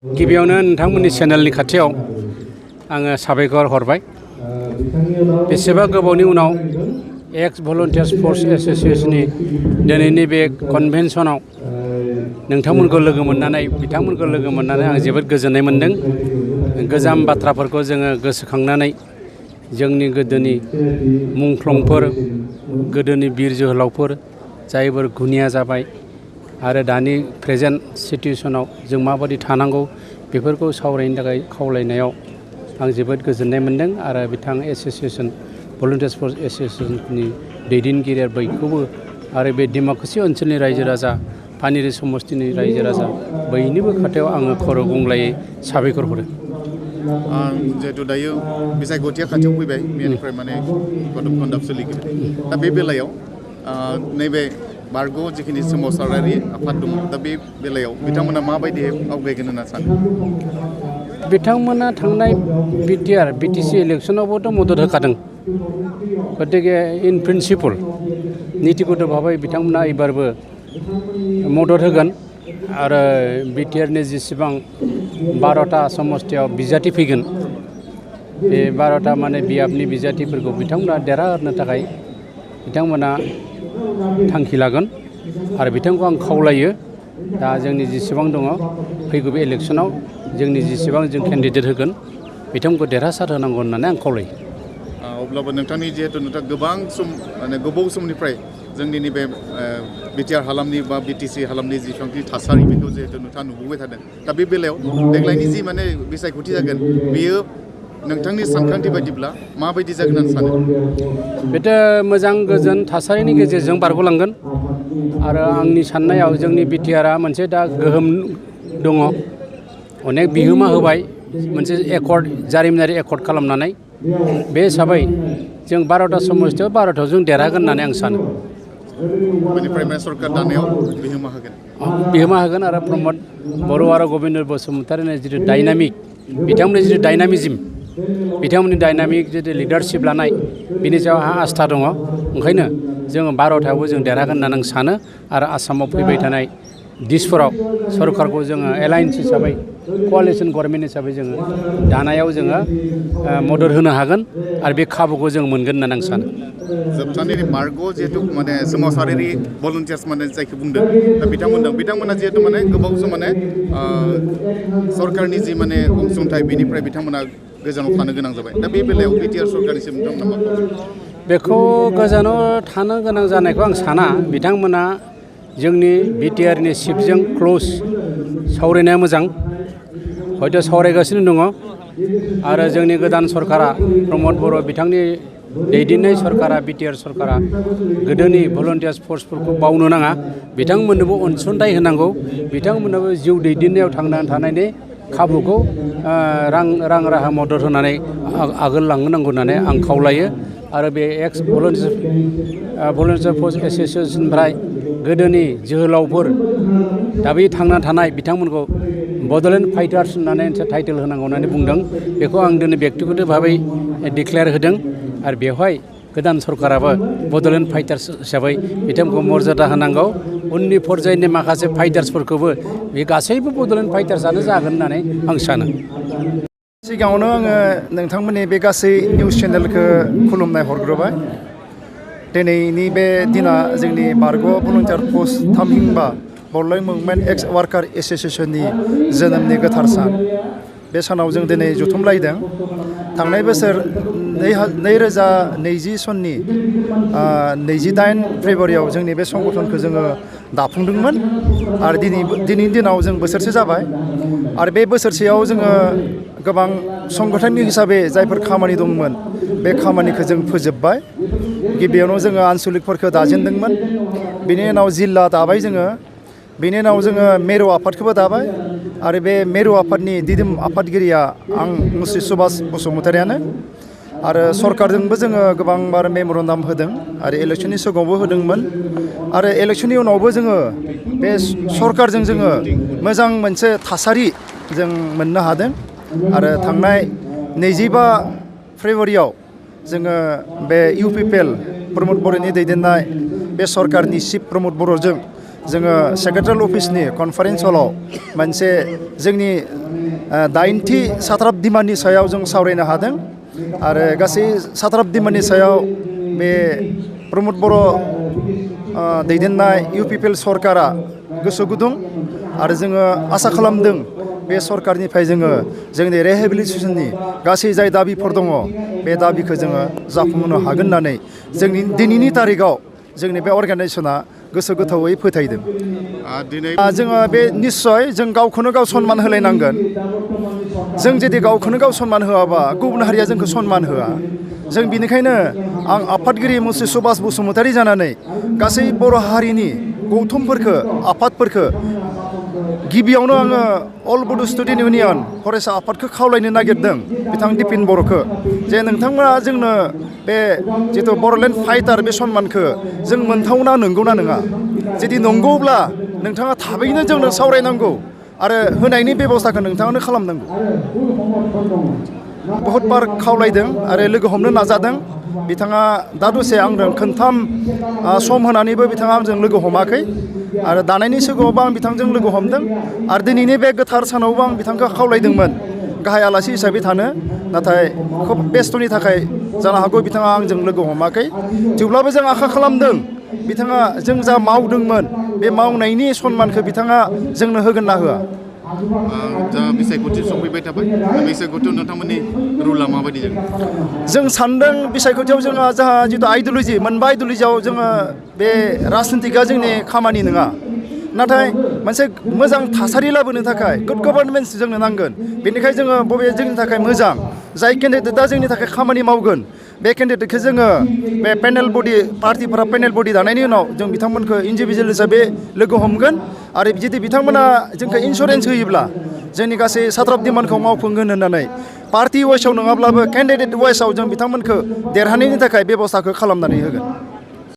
गिबियावनो नोंथांमोननि चेनेलनि खाथियाव आङो साबायखर हरबाय। बेसेबा गोबावनि उनाव एक्स भलुन्टियार्स फर्स एस'सिएशननि दिनैनि बे कनभेनसनाव नोंथांमोनखौ लोगो मोननानै आं जोबोद गोजोननाय मोन्दों। गोजाम बाथ्राफोरखौ जोङो गोसोखांनानै जोंनि गोदोनि मुंख्लंफोर, गोदोनि बिर जोहोलावफोर जायफोर गुनिया जाबाय आरो दानि प्रेजेन्ट सिटुएसनाव जों माबायदि थानांगौ बेफोरखौ सावरायनो थाखाय खावलायनायाव आं जोबोद गोजोननाय मोन्दों। आरो बिथां एस'सिएशन भलुन्टियार्स फर्स एस'सिएशननि दैदेनगिरिया बयखौबो आरो बे डिमाकुसि ओनसोलनि रायजो राजा, पानेरि समस्तिनि रायजो राजा बयनिबो खाथियाव आङो खर' गंग्लायै साबायखर हरो। जिहेतु दायो बिसायख'थिया खाथियाव फैबाय, बेनिफ्राय माने कन्डाक्ट सोलिगोन। दा बे बेलायाव नैबे बारग' जिखिनि सोमावसारारि आफाद दङ, दा बे बेलायाव बिथांमोना माबायदि आवगायगोन होनना सानो? बिथांमोना थांनाय बिटिसि इलेक्सनावबोथ' मदद होखादों। गतिके इन प्रिन्सिपल नितिगत भाबै बिथांमोना एबारबो मदद होगोन। आरो बिटिआरनि जेसेबां 12टा समस्तियाव बिजाथि फैगोन, बे 12टा माने बियाबनि बिजाथिफोरखौ बिथांमोना देरहाहोनो थाखाय बिथांमोना थांखि लागोन। आरो बिथांखौ आं खावलायो, दा जोंनि जेसेबां दङ फैगौ बे इलेक्सनाव जोंनि जेसेबां जों केन्डिडेट होगोन बिथांमोनखौ देरहासार होनांगौ होननानै आं खावलायो। अब्लाबो नोंथांनि जिहेतु नोंथाङा गोबां सम माने गोबाव समनिफ्राय जोंनि नैबे बिटिआर हालामनि बा बिटिसि हालामनि जिसेबांखि थासारि बेखौ जिहेतु नोंथाङा नुबोबाय थादों। दा बे बेलायाव देग्लायनि जि माने बिसायख'थि जागोन बेयो नोंथांनि सानखांथि बायदिब्ला माबायदि जागोन होनना सानो? बेथ' मोजां गोजोन थासारिनि गेजेरजों बारग'लांगोन। आरो आंनि साननायाव जोंनि बिटिआरआ मोनसे दा गोहोम दङ, अनेक बिहोमा होबाय मोनसे एकर्ड, जारिमिनारि एकर्ड खालामनानै। बे हिसाबै जों 12टा समस्तियाव 12टायाव जों देरहागोन होननानै आं सानो। बेनिफ्राय सरकार दानायाव बिहोमा होगोन। आरो प्रमद बर' आरो गबिन्द बसुमतारीनि जिथु डाइनामिक, बिथांमोननि जिथु डाइनामिज्म, बिथांमोननि डाइनामिक जिथु लिडारशिप लानाय, बिनि सायाव आंहा आस्था दङ। ओंखायनो जोङो 12टायावबो जों देरहागोन होननानै आं सानो। आरो आसामाव फैबाय थानाय दिसफोराव सरकारखौ जोङो एलायन्स हिसाबै, क'आलिसन गभर्नमेन्ट हिसाबै जोङो दानायाव जोङो मदद होनो हागोन आरो बे खाबुखौ जों मोनगोन होननानै आं सानो। जोबथारनायनि बारग' जिहेतु माने सोमावसारारि भलुन्टियार्स माने जायखौ बुंदों, दा बिथांमोना जिहेतु माने गोबाव सम माने सरकारनि जि माने अनसुंथाइ बेनिफ्राय बिथांमोना गोजानाव थानो गोनां जाबाय। दा बे बेलायाव बिटिआर सरकारनिसिम नोंथांमोना मा खालामो? बेखौ गोजानाव थानो गोनां जानायखौ आं साना। बिथांमोना जोंनि बिटिआरनि चिफजों क्ल'ज सावरायनाया मोजां, हयथ' सावरायगासिनो दङ। आरो जोंनि गोदान सरकारा, प्रमद बर' बिथांनि दैदेननाय सरकारा, बिटिआर सरकारा गोदोनि भलुन्टियार्स फर्सफोरखौ बावनो नाङा। बिथांमोननोबो अनसुंथाइ होनांगौ। बिथांमोननोबो जिउ दैदेननायाव थांनानै थानायनि खाबुखौ रां राहा मदद होनानै आगोल लांनांगौ होननानै आं खावलायो। आरो बे एक्स भलुन्टियार्स फर्स एस'सिएशननिफ्राय गोदोनि जोहोलावफोर दा बे थांना थानाय बिथांमोनखौ बड'लेण्ड फाइटार्स होननानै मोनसे टाइटेल होनांगौ होननानै बुंदों। बेखौ आं दिनै बेक्तिगत भाबै डिक्लेयार होदों। आरो बेवहाय गोदान सरकाराबो बड'लेण्ड फाइटार्स हिसाबै बिथांमोनखौ मर्यादा होनांगौ। उननि पर्यायनि माखासे फाइटार्सफोरखौबो बे गासैबो बड'लेण्ड फाइटार्सआनो जागोन होननानै आं सानो। सिगाङावनो आङो नोंथांमोननि बे गासै निउस चेनेलखौ खुलुमनाय हरग्रोबाय। दिनैनि बे दिना जोंनि बारग' भलुन्टियार फर्स थामहिनबा बड'लेण्ड मुभमेन्ट एक्स वार्कार एस'सिएशननि जोनोमनि गोथार सान। बे सानाव जों दिनै जथुमलायदों। थांनाय बोसोर 2020 सननि 28 फेब्रुवारियाव जोंनि बे संगठनखौ जोङो दाफुंदोंमोन। आरो दिनैनि दिनाव जों बोसोरसे जाबाय। आरो बे बोसोरसेयाव जोङो गोबां संगठन हिसाबै जायफोर खामानि दंमोन बे खामानिखौ जों फोजोबबाय। गिबियावनो जोङो आनसलिकफोरखौ दाजेनदोंमोन, बिनि उनाव जिल्ला दाबाय जोङो, बिनि उनाव जोङो मेरु आफादखौबो दाबाय। आरो बे मेरु आफादनि दिदोम आफादगिरिया आं मुस्रि सुबास बसुमतारियानो। आरो सरकारजोंबो जोङो गोबांबार मेम'रेन्डाम होदों आरो इलेक्सननि सिगाङावबो होदोंमोन। आरो इलेक्सननि उनावबो जोङो बे सरकारजों जोङो मोजां मोनसे थासारि जों मोननो हादों। आरो थांनाय 25 फेब्रुवारियाव जोङो बे इउपिपिएल प्रमद बर'नि दैदेननाय बे सरकारनि चिफ प्रमद बर'जों जोङो सेक्रेटारियेट अफिसनि कनफारेन्स हलाव मोनसे जोंनि 8थि सात्राब दिमाननि सायाव जों सावरायनो हादों आरो गासै सात्राब दिमाननि सायाव बे प्रमद बर' दैदेननाय UPPL सरकारा गोसो गुदुं आरो जोङो आसा खालामदों बे सरकारनिफ्राय जोङो जोंनि रिहेबिलिटेसननि गासै जाय दाबिफोर दङ बे दाबिखौ जोङो जाफुंहोनो हागोन होननानै जोंनि दिनैनि तारिखाव जोंनि बे अर्गानाइजेसना गोसो गोथौयै फोथायदों। दिनै जोङो बे निस्सय जों गावखौनो गाव सनमान होलायनांगोन। जों जुदि गावखौनो गाव सनमान होआबा गुबुन हारिया जोंखौ सनमान होआ। जों बिनिखायनो आं आफादगिरि मुस्रि सुबास बसुमतारी जानानै गासै बर' हारिनि गौथुमफोरखो आफादफोरखो गिबियावनो आङो अल बड' स्टुडेन्ट इउनियन फरायसा आफादखौ खावलायनो नागिरदों बिथां दिपिन बर'खौ जे नोंथांमोना जोंनो बे जिथु बर'लेण्ड फाइटार बे सनमानखौ जों मोनथावना नंगौना नङा जुदि नंगौब्ला नोंथाङा थाबैनो जोंनो सावरायनांगौ आरो होनायनि बेब'स्थाखौ नोंथाङानो खालामनांगौ। बहुद बार खावलायदों आरो लोगो हमनो नाजादों बिथाङा दा दसे आंजों खोनथाम सम होनानैबो बिथाङा आंजों लोगो हमाखै आरो दानायनि सिगाङावबो आं बिथांजों लोगो हमदों आरो दिनैनि बे गोथार सानावबो आं बिथांखौ खावलायदोंमोन गाहाय आलासि हिसाबै थानो नाथाय खोब बेस्थ'नि थाखाय जानो हागौ बिथाङा आंजों लोगो हमाखै थेवब्लाबो जों आखा खालामदों बिथाङा जों जा मावदोंमोन बे मावनायनि सनमानखौ बिथाङा जोंनो होगोन ना होआ। दा बिसायख'थि सफैबाय थाबाय बिसायख'थियाव नोंथांमोननि रुला माबायदि जों सानदों बिसायख'थियाव जोंहा जिथु आइडिय'लजि मोनबा आइडिय'लजियाव जोङो बे राजनितिकआ जोंनि खामानि नङा नाथाय मोनसे मोजां थासारि लाबोनो थाखाय गुड गभर्नमेन्ट जोंनो नांगोन बेनिखायनो जोङो बबे जोंनि थाखाय मोजां जाय केन्डिडेटआ जोंनि थाखाय खामानि मावगोन बे केन्डिडेटखौ जोङो बे पेनेल बडि पार्टिफोरा पेनेल बडि दानायनि उनाव जों बिथांमोनखौ इन्डिभिजुवेल हिसाबै लोगो हमगोन आरो जुदि बिथांमोना जोंखौ इन्सुरेन्स होयोब्ला जोंनि गासै सात्राब दिमानखौ मावफुंगोन होननानै पार्टि वाइसआव नङाब्लाबो केन्डिडेट वाइसआव जों बिथांमोनखौ देरहानायनि थाखाय बेब'स्थाखौ खालामनानै होगोन।